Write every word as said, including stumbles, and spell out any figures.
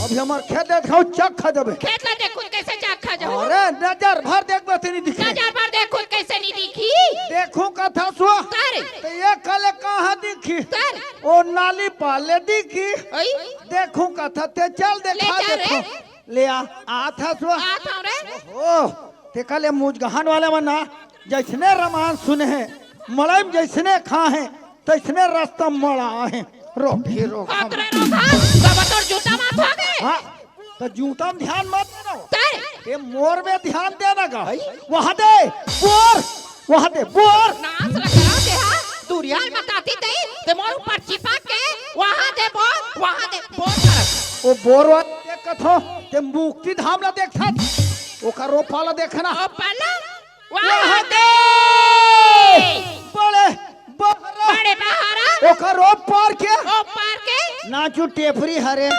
अभी हमर खेत देखाओ, चक खा जाबे। खेत ला देखहूं त कइसे चक खा जाहूं? अरे, नजर भर देखबे त नहीं दिखे। नजर भर देखहूं त कइसे नहीं दिखी? देखहूं कथस वो। करे। त ये कले कहाँ दिखी? करे। ओ नाली पाले दिखी। ओई। देखहूं कथस ते चल देखा ले जा रे। देखहूं। ले आ, आथस वो। आथंव रे। ओ, तेकर ले मुजगहन वाले मन ना, जइसने रमान सुने हे, मड़ई म जइसने खाए हे, तइसने रस्ता मड़ाए हे। रोगही रोगहा। कतरे रोगहा, बाबा तोर जूता माथ हो गे। हाँ, त जूता म ध्यान मत देना। तय। ये मोर में ध्यान देना गा। वहाँ दे, बोर, वहाँ दे, बोर। नास लगा ते हा, दुरिहा म ताती तई, ते मोर ऊपर चिपक के, वहाँ दे बोर, वहाँ दे बोर कर। ओ बोर वा देखत हो, ते मुक्ति धाम ला देखत। ओकर रोपा ला देखना। ओ पल्ला, वहाँ दे। बड़े बहरा। बड़े बहारा, ओकर रोप पार के। ओ पार के। नाचू टेपरी हरे।